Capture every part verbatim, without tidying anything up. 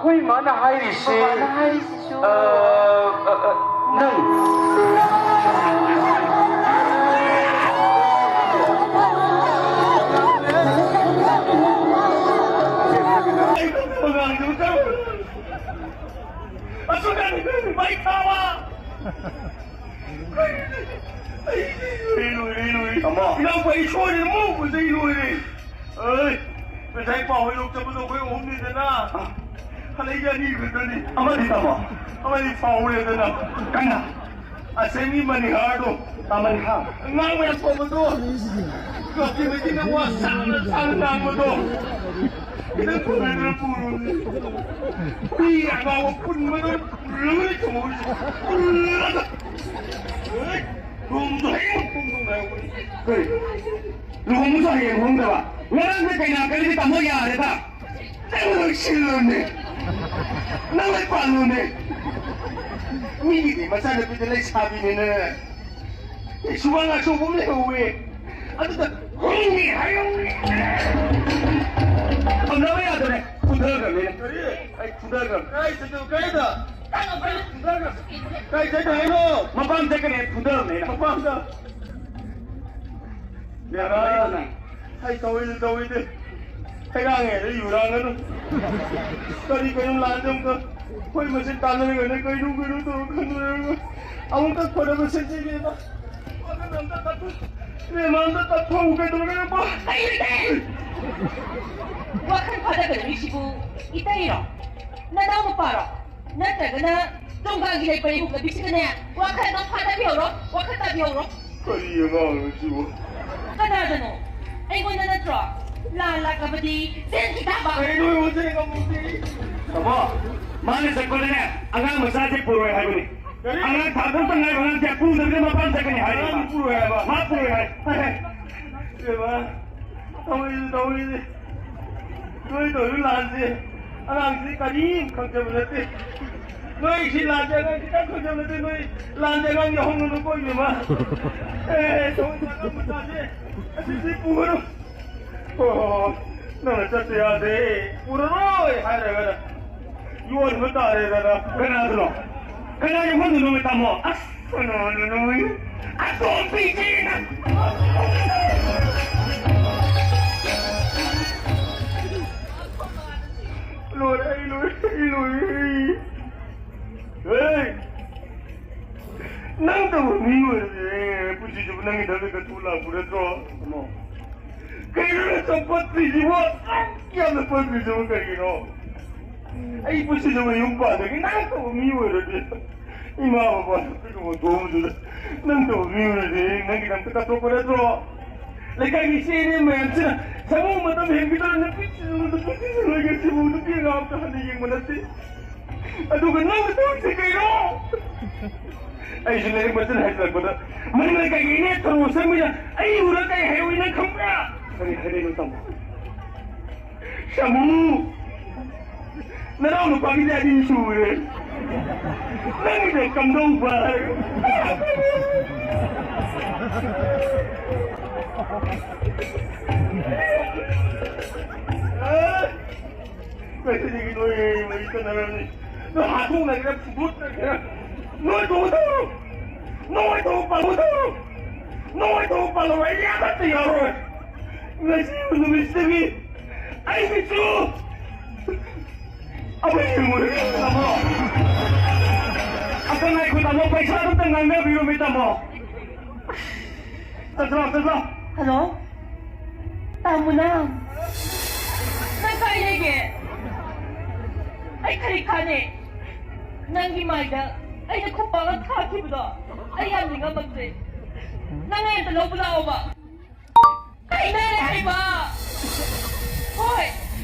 ꯑꯩꯈꯣꯏ ꯏꯃꯥꯅ ꯍꯥꯏꯔꯤꯁꯦ, ꯕꯕꯥꯅ ꯍꯥꯏꯔꯤꯁꯤꯁꯨ꯫ ꯑ, ꯑ, ꯑ, ꯅꯪ꯫ ꯑꯩ ꯑꯁꯨꯛ ꯌꯥꯝꯅ ꯃꯩ ꯊꯥꯕ꯫ ꯑꯩ ꯂꯣꯏꯔꯦ, ꯑꯩ ꯂꯣꯏꯔꯦ꯫ ꯇꯥꯃꯣ꯫ ꯏꯅꯥꯎꯄꯥ, ꯑꯩ ꯁꯣꯏꯔꯦ, ꯃꯧ ꯐꯖꯩ ꯂꯣꯏꯔꯦ꯫ ꯑꯩ ꯉꯁꯥꯏ ꯄꯥꯎ ꯍꯣꯏ ꯂꯧ ꯆꯠꯄꯗꯣ ꯑꯩꯈꯣꯏ ꯑꯍꯨꯝꯅꯤꯗꯅ꯫ ꯍꯜꯂꯛꯏꯁꯦ ꯑꯅꯤ ꯈꯛꯇꯅꯤ꯫ ꯑꯃꯗꯤ ꯇꯥꯃꯣ꯫ ꯑꯃꯗꯤ ꯐꯥꯎꯔꯦꯗꯅ꯫ ꯀꯅꯥ? ꯑꯁꯦꯡꯒꯤ ꯃꯅꯤꯍꯥꯔꯗꯣ꯫ ꯑꯥ, ꯃꯅꯤꯍꯥꯔ꯫ ꯑꯉꯥꯡ ꯃꯌꯥꯝ ꯄꯣꯛꯄꯗꯣ꯫ ꯀꯞꯀꯤ ꯃꯩꯇꯩꯅ ꯋꯥ ꯁꯥꯡꯅ ꯁꯥꯡꯅ ꯉꯥꯡꯕꯗꯣ꯫ ꯈꯤꯇꯪ ꯄꯨꯔꯦꯗꯅ ꯄꯨꯔꯨꯅꯤ꯫ ꯃꯤ ꯑꯉꯥꯎꯕ ꯄꯨꯟꯕꯗꯣ ꯄꯨꯔꯒ ꯂꯩꯊꯣꯛꯎꯔꯤꯁꯦ꯫ ꯄꯨꯜꯂꯒ꯫ ꯂꯨꯍꯣꯡꯕꯁꯨ ꯍꯌꯦꯡ ꯍꯣꯡꯗꯧ ꯉꯥꯏꯍꯧꯕꯅꯤ꯫ ꯀꯔꯤ? ꯂꯨꯍꯣꯡꯕꯁꯨ ꯍꯌꯦꯡ ꯍꯣꯡꯗꯕ? ꯉꯔꯥꯡꯗ ꯀꯩꯅꯥ ꯀꯔꯤꯒꯤ ꯇꯥꯃꯣ ꯌꯥꯔꯦꯗ? ꯅꯪ ꯂꯣꯏꯁꯤꯜꯂꯨꯅꯦ꯫ ꯅꯪ ꯂꯣꯏ ꯄꯥꯜꯂꯨꯅꯦ꯫ ꯃꯤꯒꯤꯗꯤ ꯃꯆꯥꯅꯨꯄꯤꯗ ꯂꯩꯁꯥꯕꯤꯅꯤꯅ ꯁꯨꯃꯥꯡ ꯑꯆꯧꯕ ꯑꯃ ꯂꯩꯍꯧꯋꯦ꯫ ꯑꯗꯨꯗ ꯍꯣꯡꯅꯤ ꯍꯥꯏꯍꯧꯋꯦ꯫ ꯊꯝꯅꯕ ꯌꯥꯗ꯭ꯔꯦ꯫ ꯐꯨꯊꯈ꯭ꯔꯕꯅꯤꯅ꯫ ꯀꯔꯤ? ꯑꯩ ꯐꯨꯊꯈ꯭ꯔꯕꯅꯤ꯫ ꯀꯥꯏ ꯆꯠꯇꯣꯏ-, ꯀꯥꯏꯗ? ꯀꯥꯏ ꯆꯠꯇꯣꯏ ꯍꯥꯏꯅꯣ? ꯃꯄꯥꯝ ꯆꯠꯀꯅꯤ ꯍꯥꯏ ꯐꯨꯊꯕꯅꯦ ꯑꯩꯅ꯫ ꯃꯄꯥꯝꯗ? ꯌꯥꯔꯦ ꯅꯪ꯫ ꯑꯩ ꯇꯧꯏꯗ, ꯇꯧꯏꯗ꯫ ꯍꯩꯔꯥꯡꯉꯦ, ꯑꯩ ꯌꯨꯔꯥꯡꯒꯅꯨ꯫ ꯀꯔꯤ ꯀꯩꯅꯣ ꯂꯥꯟꯁꯦ ꯑꯃꯨꯛꯇ ꯑꯩꯈꯣꯏ ꯃꯁꯦꯟ ꯇꯥꯟꯅꯔꯒꯅꯦ, ꯀꯩꯅꯣ ꯀꯩꯅꯣ ꯇꯧꯔ ꯈꯟꯅꯔꯒ ꯑꯃꯨꯛꯇ ꯐꯅꯕ ꯁꯤꯟꯁꯤꯅꯦꯕ꯫ ꯋꯥꯈꯜ ꯑꯝꯇ ꯇꯞꯊꯣꯛ-, ꯏꯕꯦꯝꯃ, ꯑꯝꯇ ꯇꯞꯊꯣꯛꯎ ꯀꯩꯗꯧꯔꯒꯦ? ꯑꯩ ꯂꯩꯇꯦ! ꯋꯥꯈꯜ ꯐꯥꯗꯒꯗꯧꯔꯤꯁꯤꯕꯨ ꯏꯇꯩꯔꯣ? ꯅꯅꯥꯎ ꯅꯨꯄꯥꯔꯣ? ꯅꯠꯇ꯭ꯔꯒꯅ ꯇꯣꯡꯒꯥꯡꯒꯤ ꯂꯩꯄꯔꯦꯡ ꯍꯨꯛꯂꯕꯤꯁꯤꯒꯅꯦ ꯋꯥꯈꯜꯗꯣ ꯐꯥꯗꯕꯤꯍꯧꯔꯣ, ꯋꯥꯈꯜ ꯇꯥꯕꯤꯍꯧꯔꯣ꯫ ꯀꯔꯤ ꯑꯉꯥꯡꯅꯣ ꯁꯤꯕꯨ? ꯀꯅꯥꯗꯅꯣ? ꯑꯩꯉꯣꯟꯗ ꯅꯠꯇ꯭ꯔꯣ? ꯂꯥꯟ ꯂꯥꯛꯂꯕꯗꯤ ꯆꯦꯟꯈꯤ ꯇꯥꯕ꯫ ꯀꯩꯅꯣ ꯑꯩꯉꯣꯟꯗ ꯉꯝꯃꯨꯗꯦ꯫ ꯇꯥꯃꯣ, ꯃꯥꯅ ꯆꯠꯄꯗꯅꯦ ꯑꯉꯥꯡ ꯃꯆꯥꯁꯦ ꯄꯨꯔꯣꯏ ꯍꯥꯏꯕꯅꯤ꯫ ꯀꯔꯤ? ꯑꯉꯥꯡ ꯊꯥ ꯇꯔꯨꯛꯇ ꯉꯥꯏꯕ ꯑꯉꯥꯡꯁꯦ ꯄꯨꯗꯕꯤꯗ ꯃꯄꯥꯝ ꯆꯠꯀꯅꯤ ꯍꯥꯏꯔꯤꯕ꯫ ꯑꯉꯥꯡ ꯄꯨꯔꯣꯏ ꯍꯥꯏꯕ? ꯃꯥ ꯄꯨꯔꯣꯏ ꯍꯥꯏ꯫ ꯏꯕꯦꯝꯃ, ꯇꯧꯔꯤꯁꯤ, ꯇꯧꯔꯤꯁꯤ꯫ ꯅꯣꯏ ꯇꯧꯔꯤꯕ ꯂꯥꯟꯁꯦ ꯑꯉꯥꯡꯁꯤꯗꯤ ꯀꯔꯤꯝ ꯈꯪꯖꯕ ꯅꯠꯇꯦ꯫ ꯅꯣꯏ ꯁꯤ ꯂꯥꯟꯁꯦ ꯑꯉꯥꯡ ꯈꯤꯇꯪ ꯈꯪꯖꯕ ꯅꯠꯇꯦ꯫ ꯅꯣꯏ ꯂꯥꯟꯁꯦ ꯑꯉꯥꯡ ꯌꯥꯎꯍꯟꯒꯅꯨꯀꯣ, ꯏꯕꯦꯝꯃ꯫ ꯑꯦ, ꯇꯧꯔꯤꯁꯤ ꯑꯉꯥꯡ ꯃꯆꯥꯁꯦ ꯑꯁꯤꯗꯤ ꯄꯨꯒꯅꯨ꯫ ꯑꯣ, ꯅꯪꯅ ꯆꯠꯄ ꯌꯥꯗꯦ, ꯄꯨꯔꯔꯣꯏ ꯍꯥꯏꯔꯒꯅ ꯌꯣꯟꯕ ꯇꯥꯔꯦꯗꯅ꯫ ꯀꯅꯥꯗꯅꯣ? ꯀꯅꯥ ꯌꯣꯟꯍꯟꯗꯣꯏꯅꯣ, ꯇꯥꯃꯣ? ꯑꯁ, ꯀꯅꯥꯗꯅꯣ? ꯑꯇꯣꯝꯕꯤꯒꯤꯅ! ꯂꯣꯏꯔꯦ, ꯑꯩ ꯂꯣꯏꯔꯦ, ꯑꯩ ꯂꯣꯏꯔꯦ, ꯑꯩ꯫ ꯍꯦ! ꯅꯪ ꯇꯧꯕ ꯃꯤ ꯑꯣꯏꯔꯗꯤ ꯄꯨꯟꯁꯤꯁꯤꯕꯨ ꯅꯪꯒꯤ ꯊꯕꯛ ꯀꯠꯊꯣꯛ ꯂꯥꯛꯄ ꯅꯠꯇ꯭ꯔꯣ? ꯀꯩꯅꯣ ꯅꯪ ꯆꯝꯄꯠ ꯄꯤꯁꯤꯕꯣ? ꯑꯁꯨꯛ ꯌꯥꯝꯅ ꯄꯠ ꯄꯤꯁꯤꯕꯣ ꯀꯔꯤꯒꯤꯅꯣ? ꯑꯩ ꯄꯨꯟꯁꯤꯗ ꯃꯌꯨꯝ ꯄꯥꯟꯗꯒꯤ ꯅꯪ ꯇꯧꯕ ꯃꯤ ꯑꯣꯏꯔꯗꯤ, ꯏꯃꯥ ꯕꯕꯥ ꯀꯩꯅꯣ ꯊꯣꯛꯑꯕꯗꯨꯗ ꯅꯪ ꯇꯧꯕ ꯃꯤ ꯑꯣꯏꯔꯗꯤ ꯅꯪꯒꯤꯗꯃꯛꯇ ꯀꯠꯊꯣꯛꯄ ꯅꯠꯇ꯭ꯔꯣ? ꯂꯩꯀꯥꯏꯒꯤ ꯏꯆꯦ ꯏꯅꯦ ꯃꯌꯥꯝꯁꯤꯅ ꯁꯥꯃꯨ ꯃꯇꯝ ꯍꯦꯟꯈꯤꯗꯧꯔꯦ, ꯅꯨꯄꯤ ꯊꯤꯖꯤꯜꯂꯨ, ꯅꯨꯄꯤ ꯊꯤꯖꯤꯜꯂꯨ ꯍꯥꯏꯒꯦ ꯁꯤꯕꯨ ꯅꯨꯄꯤ ꯑꯉꯥꯡ ꯑꯝꯇ ꯍꯟꯅ ꯌꯦꯡꯕ ꯅꯠꯇꯦ꯫ ꯑꯗꯨꯒ ꯅꯪꯅ ꯇꯧꯔꯤꯁꯦ ꯀꯩꯅꯣ? ꯑꯩꯁꯨ ꯂꯥꯏꯔꯤꯛ ꯃꯆꯤꯟ ꯍꯩꯖꯤꯜꯂꯛꯄꯗ ꯃꯅꯤꯡ ꯂꯩꯀꯥꯏꯒꯤ ꯏꯅꯦ ꯊꯔꯣ ꯁꯪꯕꯤꯅ ꯑꯩ ꯎꯔ ꯀꯩ ꯍꯥꯏꯍꯧꯏ ꯅꯪ ꯈꯪꯕ꯭ꯔꯥ? ꯀꯔꯤ ꯍꯥꯏꯔꯛꯏꯅꯣ ꯇꯥꯃꯣ? ꯁꯥꯃꯨ! ꯅꯅꯥꯎ ꯅꯨꯄꯥꯒꯤꯗꯤ ꯑꯅꯤ ꯁꯨꯔꯦ꯫ ꯅꯪꯒꯤꯗꯤ ꯀꯝꯗꯧꯕ? ꯉꯁꯤꯗꯒꯤ ꯅꯣꯏ ꯃꯔꯤ ꯆꯠꯅꯔꯅꯤ꯫ ꯅꯣꯏ ꯍꯥꯠꯇꯣꯛꯅꯒꯦꯔꯥ, ꯐꯨꯗꯠꯅꯒꯦꯔꯥ, ꯅꯣꯏ ꯇꯧꯒꯗꯧꯔꯣ꯫ ꯅꯣꯏ ꯇꯧ ꯄꯥꯜꯍꯧꯗꯧꯔꯣ꯫ ꯅꯣꯏ ꯇꯧ ꯄꯥꯜꯍꯧ꯫ ꯑꯩ ꯑꯃꯠꯇ ꯌꯥꯎꯔꯣꯏ꯫ ꯉꯁꯤ ꯅꯨꯃꯤꯠꯁꯤꯗꯒꯤ ꯑꯩꯒꯤꯁꯨ ꯑꯃ ꯌꯦꯡꯉꯨꯔꯦ, ꯇꯥꯃꯣ꯫ ꯑꯝꯇ ꯉꯥꯏꯈꯣ, ꯇꯥꯃꯣ꯫ ꯄꯩꯁꯥꯗꯣ ꯑꯝꯇ ꯉꯥꯡꯅꯕꯤꯔꯣꯃꯤ, ꯇꯥꯃꯣ꯫ ꯆꯠꯂꯣ, ꯆꯠꯂꯣ꯫ ꯍꯜꯂꯣ? ꯇꯥꯃꯨꯅꯥ, ꯅꯪ ꯀꯥꯏ ꯂꯩꯒꯦ? ꯑꯩ ꯈꯔꯤꯈꯥꯅꯦ꯫ ꯅꯪꯒꯤ ꯃꯥꯏꯗ ꯑꯩꯅ ꯈꯨꯄꯥꯛꯅ ꯊꯥꯈꯤꯕꯗꯣ ꯑꯩ ꯌꯥꯝ ꯅꯤꯡꯉꯝꯃꯛꯇ꯭ꯔꯦ꯫ ꯅꯪ ꯑꯩ ꯑꯝꯇ ꯂꯧꯕ ꯂꯥꯛꯑꯣꯕ꯫ ꯀꯥꯏꯅꯔꯦ ꯍꯥꯏꯕ꯫ ꯍꯣꯏ,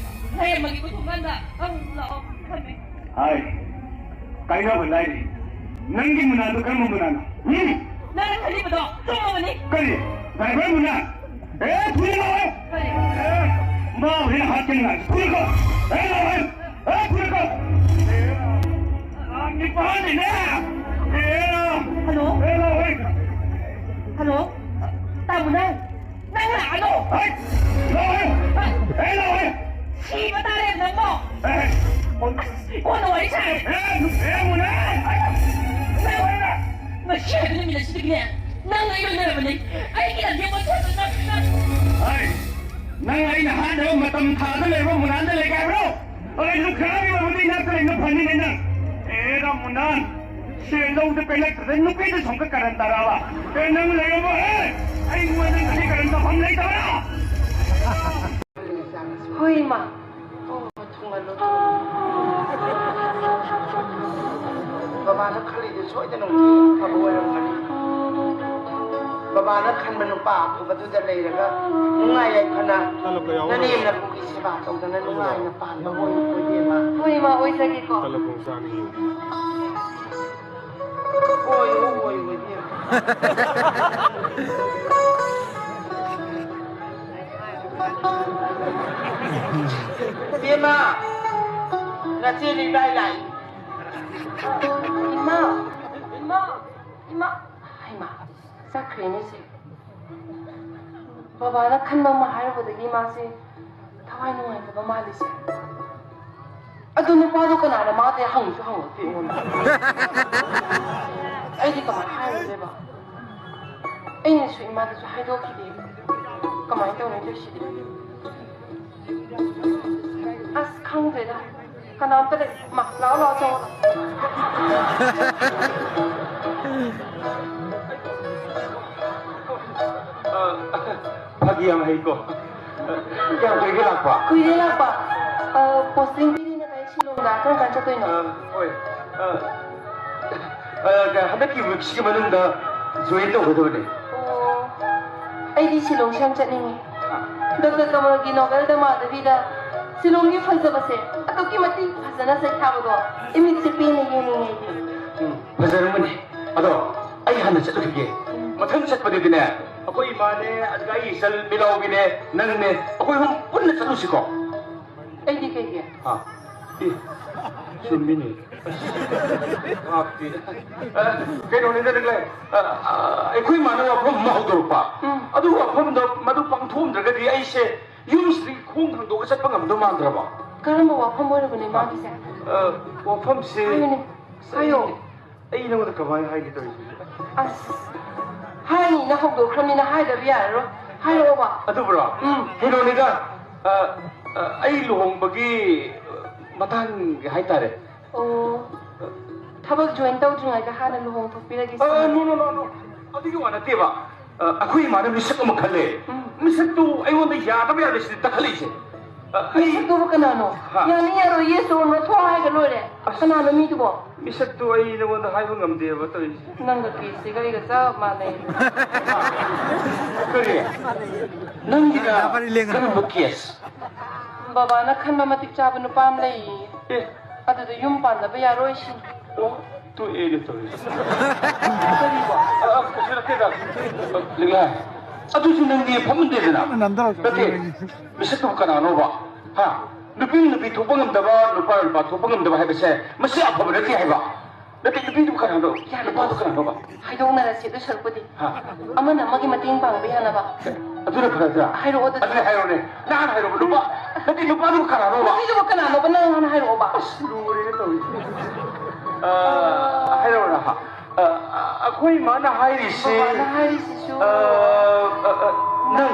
ꯂꯩꯔꯝꯃꯒꯦ ꯄꯨꯊꯣꯛꯀꯥꯟꯗ꯫ ꯑꯪ, ꯂꯥꯛꯑꯣ꯫ ꯊꯝꯃꯦ꯫ ꯍꯥꯏ, ꯀꯥꯏꯅꯕ ꯂꯥꯏꯔꯤ꯫ ꯅꯪꯒꯤ ꯃꯨꯅꯥꯗꯣ ꯀꯔꯝꯕ ꯃꯨꯅꯥꯅꯣ? ꯎꯝ? ꯅꯪꯅ ꯈꯜꯂꯤꯕꯗꯣ ꯆꯨꯝꯃꯕꯅꯤ꯫ ꯀꯔꯤ? ꯗ꯭ꯔꯥꯏꯚꯔ ꯃꯨꯅꯥ? ꯑꯦ, ꯊꯨꯅ ꯂꯥꯛꯑꯣ! ꯀꯔꯤ? ꯑꯦ, ꯃꯥ ꯍꯣꯔꯦꯟ ꯍꯥꯠꯀꯅꯤ ꯉꯥꯏ꯫ ꯊꯨꯅ ꯀꯣ! ꯑꯦ, ꯂꯥꯛꯑꯣ! ꯑꯦ, ꯊꯨꯅ ꯀꯣ! ꯑꯦ, ꯑꯥ, ꯅꯤꯄꯥꯅꯤꯅꯦ! ꯑꯦ! ꯍꯜꯂꯣ? ꯑꯦ, ꯂꯥꯛꯑꯣ! ꯍꯜꯂꯣ? ꯇꯥꯃꯨꯅꯥ? ꯅꯪ ꯂꯥꯛꯑꯅꯨ! ꯍꯩ! ꯂꯥꯛꯑꯣꯍꯦ! ꯑꯦ, ꯂꯥꯛꯑꯣꯍꯦ! ꯁꯤꯕ ꯇꯥꯔꯦ ꯅꯪꯕꯣ! ꯑꯦ! ꯀꯣꯟꯅ ꯋꯥꯔꯤ ꯁꯥꯔꯦ꯫ ꯑꯦ, ꯅꯨ-, ꯑꯦ, ꯃꯨꯅꯥ! ꯅꯪ ꯉꯁꯤ ꯍꯥꯏꯕ ꯅꯨꯃꯤꯠ ꯑꯁꯤꯗꯒꯤꯅꯦ, ꯅꯪ ꯑꯩ ꯂꯣꯏꯅꯔꯕꯅꯤ꯫ ꯑꯩꯒꯤ ꯂꯝꯖꯦꯜ ꯑꯣꯟꯊꯣꯛꯇ ꯅꯪ, ꯅꯪ ꯍꯥꯏ, ꯅꯪ ꯑꯩꯅ ꯍꯥꯏꯗꯕ ꯃꯇꯝ ꯊꯥꯗ ꯂꯩꯕ ꯃꯨꯅꯥꯟꯗ ꯂꯩꯒꯦ ꯍꯥꯏꯕ꯭ꯔꯣ? ꯑꯩꯁꯨ ꯈꯔꯒꯤ ꯃꯍꯨꯠꯇ ꯏꯅꯥꯛꯇ ꯂꯩꯕꯅ ꯐꯅꯤꯅꯦ ꯅꯪ꯫ ꯑꯦ, ꯔꯥꯝ ꯃꯨꯅꯥꯟ, ꯁꯦꯟ ꯂꯧꯗ ꯄꯦꯜꯂꯛꯇꯗꯅ ꯅꯨꯄꯤꯗ ꯁꯣꯝꯀ ꯀꯔꯟ ꯇꯥꯔꯛꯑꯕ? ꯑꯦ, ꯅꯪ ꯂꯩꯔꯝꯃꯣ, ꯑꯦ! ꯑꯩꯉꯣꯟꯗ ꯉꯁꯤ ꯀꯔꯟ ꯇꯧꯐꯝ ꯂꯩꯇꯕ꯭ꯔꯥ? ꯍꯣꯏ, ꯏꯃꯥ꯫ ꯑꯣ, ꯊꯨꯡꯍꯜꯂꯣ, ꯊꯨꯡꯍꯜꯂꯣ꯫ ꯕꯕꯥꯅ ꯈꯜꯂꯤꯗꯨ ꯁꯣꯏꯗꯅ ꯑꯐꯕ ꯑꯣꯏꯔꯝꯒꯅꯤ꯫ ꯕꯕꯥꯅ ꯈꯟꯕ ꯅꯨꯄꯥ ꯑꯐꯕꯗꯨꯗ ꯂꯩꯔꯒ ꯅꯨꯡꯉꯥꯏ ꯌꯥꯏꯐꯅ ꯅꯅꯦꯝ ꯅꯀꯨꯒꯤ ꯁꯦꯕꯥ ꯇꯧꯗꯅ ꯅꯨꯡꯉꯥꯏꯅ ꯄꯥꯟꯕ ꯑꯣꯏꯌꯨꯀꯣ, ꯏꯕꯦꯝꯃ꯫ ꯍꯣꯏ, ꯏꯃꯥ, ꯑꯣꯏꯖꯒꯦꯀꯣ꯫ ꯑꯣꯏꯌꯨ, ꯑꯣꯏꯌꯨ, ꯏꯕꯦꯝꯃ꯫ ꯏꯕꯦꯝꯃ, ꯅꯆꯦꯗꯤ ꯀꯥꯏ ꯂꯥꯛꯏ? ꯏꯃꯥ, ꯏꯃꯥ, ꯏꯃꯥ꯫ ꯍꯩꯃꯥ, ꯆꯠꯈ꯭ꯔꯦꯅꯦ ꯁꯤ꯫ ꯕꯕꯥꯅ ꯈꯟꯕ ꯑꯃ ꯍꯥꯏꯔꯨꯕꯗꯒꯤ ꯃꯥꯁꯦ ꯊꯋꯥꯏ ꯅꯨꯡꯉꯥꯏꯇꯕ ꯃꯥꯜꯂꯤꯁꯦ꯫ ꯑꯗꯨ ꯅꯨꯄꯥꯗꯣ ꯀꯅꯥꯅ ꯃꯥꯗꯤ ꯍꯪꯁꯨ ꯍꯪꯉꯛꯇꯦ ꯑꯩꯉꯣꯟꯗ꯫ ꯑꯩꯗꯤ ꯀꯃꯥꯏꯅ ꯍꯥꯏꯔꯨꯗꯣꯏꯕ? ꯑꯩꯅꯁꯨ ꯏꯃꯥꯗꯁꯨ ꯍꯥꯏꯗꯣꯛꯈꯤꯗꯦ꯫ ꯀꯃꯥꯏꯅ ꯇꯧꯅꯤ ꯇꯧꯔꯤꯁꯤꯗꯤ? ꯑꯁ, ꯈꯪꯗ꯭ꯔꯦꯗ꯫ ꯀꯅꯥꯝꯇ ꯂꯩ꯫ ꯃꯥ, ꯂꯥꯛꯑꯣ, ꯂꯥꯛꯑꯣ, ꯆꯪꯉꯣ꯫ ꯑ, ꯐꯥꯒꯤ ꯌꯥꯝ ꯍꯩꯀꯣ꯫ ꯀꯌꯥꯝ ꯀꯨꯏꯔꯒꯦ ꯂꯥꯛꯄ? ꯀꯨꯏꯔꯦ ꯂꯥꯛꯄ꯫ ꯑ, posting ꯄꯤꯔꯤꯅ ꯀꯩ ꯁꯤꯂꯣꯡꯗ ꯀꯔꯝ ꯀꯥꯟ ꯆꯠꯇꯣꯏꯅꯣ? ꯑ, ꯍꯣꯏ꯫ ꯑ, ꯑ, ꯍꯟꯗꯛꯀꯤ weekꯁꯤꯒꯤ ꯃꯅꯨꯡꯗ join ꯇꯧꯒꯗꯕꯅꯦ꯫ ꯑꯣ, ꯑꯩꯗꯤ ꯁꯤꯂꯣꯡꯁꯦ ꯌꯥꯝ ꯆꯠꯅꯤꯡꯉꯤ꯫ ꯗꯣꯛꯇꯔ ꯀꯃꯜꯒꯤ novelꯗ ꯃꯥꯙꯕꯤꯗ ꯁꯤꯂꯣꯡꯒꯤ ꯐꯖꯕꯁꯦ ꯑꯗꯨꯛꯀꯤ ꯃꯇꯤꯛ ꯐꯖꯅ ꯁꯩꯊꯥꯕꯗꯣ ꯏꯃꯤꯠꯁꯦ ꯄꯦꯟꯅ ꯌꯦꯡꯅꯤꯡꯉꯦ ꯑꯩꯗꯤ꯫ ꯎꯝ, ꯐꯖꯔꯝꯒꯅꯤ꯫ ꯑꯗꯣ ꯑꯩ ꯍꯥꯟꯅ ꯆꯠꯂꯨꯈꯤꯒꯦ꯫ ꯎꯝ꯫ ꯃꯊꯪ ꯆꯠꯄꯗꯗꯤꯅꯦ, ꯑꯩꯈꯣꯏ ꯏꯃꯥꯅꯦ, ꯑꯗꯨꯒ ꯑꯩ ꯏꯆꯜ ꯃꯤꯠꯂꯥꯎꯕꯤꯅꯦ, ꯅꯪꯅꯦ, ꯑꯩꯈꯣꯏ ꯑꯍꯨꯝ ꯄꯨꯟꯅ ꯆꯠꯂꯨꯁꯤꯀꯣ꯫ ꯑꯩꯗꯤ ꯀꯩꯒꯤ? ꯑꯥ, ꯑꯦ, ꯆꯨꯝꯃꯤꯅꯦ꯫ ꯑꯁ, ꯚꯥꯞꯇꯤ꯫ ꯑ, ꯀꯩꯅꯣꯅꯤꯗ, ꯅꯪꯂꯦ, ꯑ, ꯑ, ꯑꯩꯈꯣꯏ ꯏꯃꯥꯅ ꯋꯥꯐꯝ ꯑꯃ ꯍꯧꯗꯣꯔꯛꯄ꯫ ꯎꯝ꯫ ꯑꯗꯨ ꯋꯥꯐꯝꯗꯣ ꯃꯗꯨ ꯄꯥꯡꯊꯣꯛꯑꯝꯗ꯭ꯔꯒꯗꯤ ꯑꯩꯁꯦ ꯌꯨꯝꯁꯤꯗꯒꯤ ꯈꯣꯡ ꯊꯥꯡꯗꯣꯛꯑꯒ ꯆꯠꯄ ꯉꯝꯗꯧ ꯃꯥꯟꯗ꯭ꯔꯕꯣ? ꯀꯔꯝꯕ ꯋꯥꯐꯝ ꯑꯣꯏꯔꯕꯅꯦ ꯃꯥꯒꯤꯁꯦ? ꯑ, ꯋꯥꯐꯝꯁꯦ ꯍꯥꯏꯌꯨꯅꯦ꯫ ꯍꯥꯏꯌꯣ꯫ ꯑꯩ ꯅꯉꯣꯟꯗ ꯀꯃꯥꯏꯅ ꯍꯥꯏꯒꯦ ꯇꯧꯔꯤꯁꯦ? ꯑꯁ, ꯍꯥꯏꯅꯤꯅ ꯍꯧꯗꯣꯛꯈ꯭ꯔꯕꯅꯤꯅ ꯍꯥꯏꯗꯕ ꯌꯥꯔꯔꯣꯏ꯫ ꯍꯥꯏꯔꯛꯑꯣꯕ꯫ ꯑꯗꯨꯕꯨꯔꯣ? ꯎꯝ꯫ ꯀꯩꯅꯣꯅꯤꯗ, ꯑ, ꯑ, ꯑꯩ ꯂꯨꯍꯣꯡꯕꯒꯤ ꯃꯇꯥꯡꯒꯤ ꯍꯥꯏꯇꯥꯔꯦ꯫ ꯑꯣ, ꯊꯕꯛ ꯖꯣꯏꯟ ꯇꯧꯗ꯭ꯔꯤꯉꯩꯗ ꯍꯥꯟꯅ ꯂꯨꯍꯣꯡꯊꯣꯛꯄꯤꯔꯒꯦ ꯑ, ꯁꯤꯅꯦ꯫ No, no, no, no. ꯑꯗꯨꯒꯤ ꯋꯥ ꯅꯠꯇꯦꯕ꯫ ꯑ, ꯑꯩꯈꯣꯏ ꯏꯃꯥꯅ ꯃꯤꯁꯛ ꯑꯃ ꯈꯜꯂꯦ꯫ ꯎꯝ꯫ ꯃꯤꯁꯛꯇꯨ ꯑꯩꯉꯣꯟꯗ ꯌꯥꯗꯕ ꯌꯥꯗꯦ ꯁꯤꯗꯤ ꯇꯛꯈꯠꯂꯛꯏꯁꯦ꯫ ꯑ, ꯑꯩ ꯃꯤꯁꯛꯇꯨꯕꯨ ꯀꯅꯥꯅꯣ? ꯍꯥ? ꯌꯥꯅꯤ ꯌꯥꯔꯣꯏ, yes or no, ꯊꯣꯛꯑꯣ ꯍꯥꯏꯔꯒ ꯂꯣꯏꯔꯦ꯫ ꯑꯁ꯫ ꯀꯅꯥꯅꯣ ꯃꯤꯗꯨꯕꯣ? ꯃꯤꯁꯛꯇꯨ ꯑꯩ ꯅꯉꯣꯟꯗ ꯍꯥꯏꯕ ꯉꯝꯗꯦꯕ ꯇꯧꯔꯤꯁꯦ꯫ ꯅꯪꯒ ꯀꯦꯁꯁꯤꯒ ꯑꯩꯒ ꯆꯞ ꯃꯥꯟꯅꯩ꯫ ꯀꯔꯤ? ꯅꯪꯒꯤꯅ ꯀꯔꯝꯕ ꯀꯦꯁ? ꯕꯕꯥꯅ ꯈꯟꯕ ꯃꯇꯤꯛ ꯆꯥꯕ ꯅꯨꯄꯥ ꯑꯃ ꯂꯩꯌꯦ꯫ ꯑꯦ꯫ ꯑꯗꯨꯗ ꯌꯨꯝ ꯄꯥꯟꯗꯕ ꯌꯥꯔꯣꯏ ꯁꯤꯅꯤ꯫ ꯑꯣ, ꯇꯣꯛꯑꯦꯅꯦ ꯇꯧꯔꯤꯁꯦ꯫ ꯀꯔꯤꯕꯣ? ꯑ, ꯀꯩꯁꯨ ꯅꯠꯇꯦꯗ꯫ ꯂꯤꯛꯂꯥ, ꯑꯗꯨꯁꯨ ꯅꯪꯗꯤ ꯐꯝꯃꯟꯗꯦꯗꯅ꯫ ꯅꯠꯇꯦ, ꯃꯤꯁꯛꯇꯨꯕꯨ ꯀꯅꯥꯅꯣꯕ? ꯍꯥ? ꯅꯨꯄꯤ ꯅꯨꯄꯤ ꯊꯣꯛꯄ ꯉꯝꯗꯕ, ꯅꯨꯄꯥ ꯅꯨꯄꯥ ꯊꯣꯛꯄ ꯉꯝꯗꯕ ꯍꯥꯏꯕꯁꯦ ꯃꯁꯤ ꯑꯐꯕ ꯅꯠꯇꯦ ꯍꯥꯏꯕ꯫ ꯅꯠꯇꯦ, ꯅꯨꯄꯤꯗꯨꯕꯨ ꯀꯅꯥꯅꯣ? ꯅꯨꯄꯥꯗꯨ ꯀꯅꯥꯅꯣꯕ? ꯍꯥꯏꯗꯣꯛꯅꯔꯁꯤ ꯑꯗꯨ ꯁꯔꯨꯛꯄꯨꯗꯤ꯫ ꯍꯥ? ꯑꯃꯅ ꯑꯃꯒꯤ ꯃꯇꯦꯡ ꯄꯥꯡꯕ ꯌꯥꯅꯕ꯫ ꯑꯗꯨꯅ ꯐꯔꯗ꯭ꯔꯥ? ꯍꯥꯏꯔꯛꯑꯣ ꯑꯗꯨꯗꯤ꯫ ꯑꯗꯨꯗꯤ ꯍꯥꯏꯔꯣꯅꯦ꯫ ꯅꯪ ꯍꯥꯟꯅ ꯍꯥꯏꯔꯣꯕ꯫ ꯅꯨꯄꯥ, ꯅꯠꯇꯦ, ꯅꯨꯄꯥꯗꯨꯕꯨ ꯀꯅꯥꯅꯣꯕ? ꯅꯨꯄꯤꯗꯨꯕꯨ ꯀꯅꯥꯅꯣꯕ? ꯅꯪ ꯍꯥꯟꯅ ꯍꯥꯏꯔꯛꯑꯣꯕ꯫ ꯑꯁ, ꯂꯨꯔꯦꯅꯦ ꯇꯧꯔꯤꯁꯦ꯫ ꯑ, ꯍꯥꯏꯔꯛꯑꯣꯔꯥ? ꯑ, ꯑ, ꯑꯩꯈꯣꯏ ꯏꯃꯥꯅ ꯍꯥꯏꯔꯤꯁꯦ, ꯕꯕꯥꯅ ꯍꯥꯏꯔꯤꯁꯤꯁꯨ꯫ ꯑ, ꯑ, ꯑ, ꯅꯪ꯫